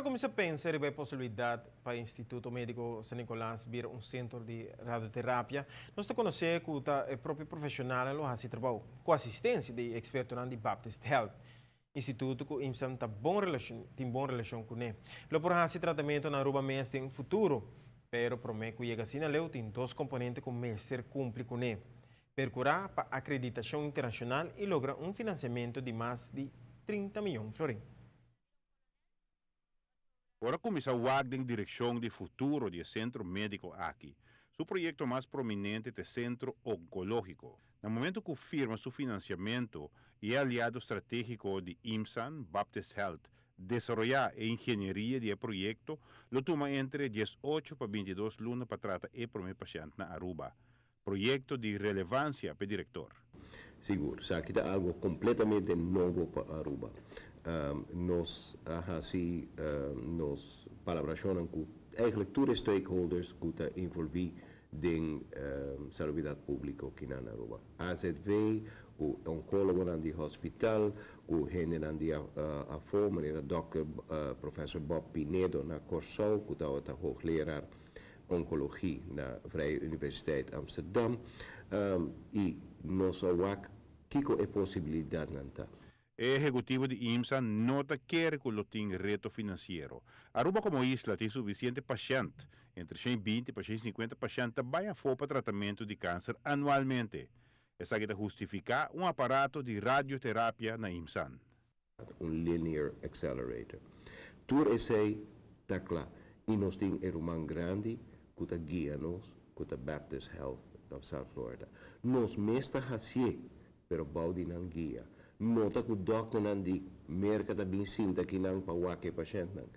cuminsa pensa riba e posibilidad pa Instituto Medico San Nicolas bira un centro di radioterapia, nos ta conoce cu ta e propio profesionalnan lo haci trabou, cu asistencia di expertonan di Baptist Health. Instituto cu IMSAN ta bon relacion, tin bon relacion cune. Lo por haci tratamento na Aruba mes den futuro, pero prome cu yega asina leu tin dos componente cu mester cumpli cune: percura pa acreditacion internacional y logra un financiamento di mas di 30 miyon florin. Ora cuminsa wak den direccion di futuro di e centro medico aki, su proyecto mas prominente ta e Centro Oncologico. Na momento cu firma su financiamento y e aliado strategico di IMSAN, Baptist Health, desaroya e ingenieria di e proyecto, lo tuma entre 18 pa 22 luna pa trata e prome pashent na Aruba. Proyecto di relevancia pa director. Sigur, esaki ta algo completamente nobo pa Aruba. Nos a haci nos palabracion cu eigenlijk tur stakeholders cu ta envolvi den salubridad publico aki na Aruba. AZV, cu oncologonan di hospital, cu hendenan di afo, manera Dr. Professor Bob Pinedo na Corsou, cu ta hoogleraar oncologie na Vrije Universiteit Amsterdam, y nos a wak kiko e posibilidadnan ta. E ehecutivo di IMSA no ta kere cu lo tin reto financiero. Aruba como isla tin suficiente pashent. Entre 120 pa 150 pashent ta bay afo pa tratamento di cancer anualmente. Esaki ta hustifica un aparato di radioterapia na IMSAN. Un linear accelerator. Tur esey ta cla. Y nos tin e ruman grandi cu ta guia nos, cu ta Baptist Health of South Florida. Nos mes ta haci'e, pero bou di nan guia. No ta cu dokternan di Merca ta bin sinta akinan pa wak e pashentnan.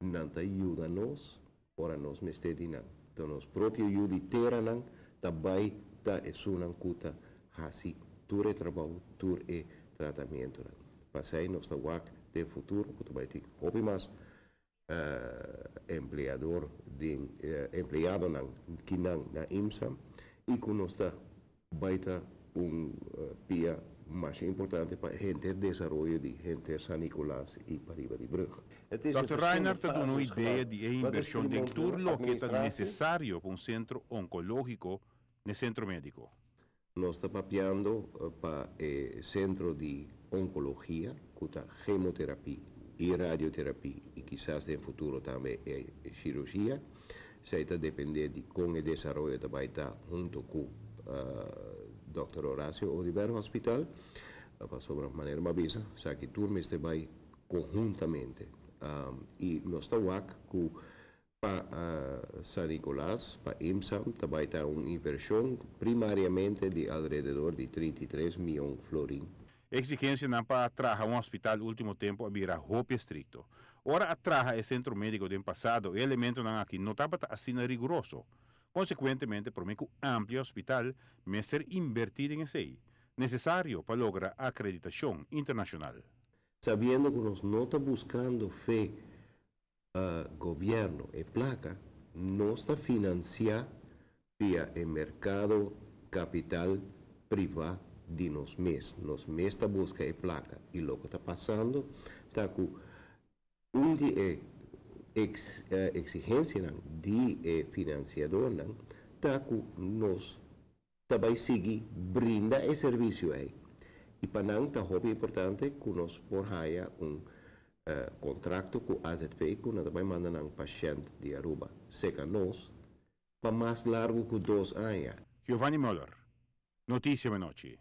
Nan ta yuda nos, ora nos mester di nan. Anto nos propio yiu di teranan ta bay ta esunnan cu ta haci tur e trabou, tur e tratamentonan. P'esey nos ta wak den futuro cu ta bay tin hopi mas empleador den empleadonan kinan na IMSA y cu nos ta bay ta un pia mas importante pa henter desaroyo di henter San Nicolas y pariba di brug. Dr. Reinhardt ta duna un idea di e inversion den tur loke ta necesario pa un centro oncologico n'e centro medico. Nos ta papiando pa e centro di oncologia, cu ta chemoterapia y radioterapia y kisas den futuro tambe e cirurgia. Esey ta depende di con e desaroyo ta bay ta hunto cu Dr. Horacio Oduber Hospital. Pasobra manera m'a bisa, esaki tur mester bay conhuntamente. Y nos ta wak cu pa San Nicolas, pa IMSAM, ta bay ta un inversion primariamente di alrededor di 33 miyon florin. Exigencianan pa traha un hospital ultimo tempo a bira hopi estricto. Ora a traha e centro medico den pasado, e elementonan aki no tabata asina riguroso. Consecuentemente, prome cu amplia hospital, mester inverti den esey, necesario pa logra acreditacion internacional. Sabiendo cu nos no ta buscando fe gobierno e placa, nos ta financia via e mercado capital priva di nos mes. Nos mes ta busca e placa y loke ta pasando ta cu un di e exigencianan di e financiadornan ta cu nos ta bay sigui brinda e servicio ey. Y pa nan ta hopi importante cu nos por haya un contrato cu AZV cu nan ta bay manda nan pashent di Aruba seca nos pa mas largo cu 2 aña. Giovanni Muller, Noticia Menochi.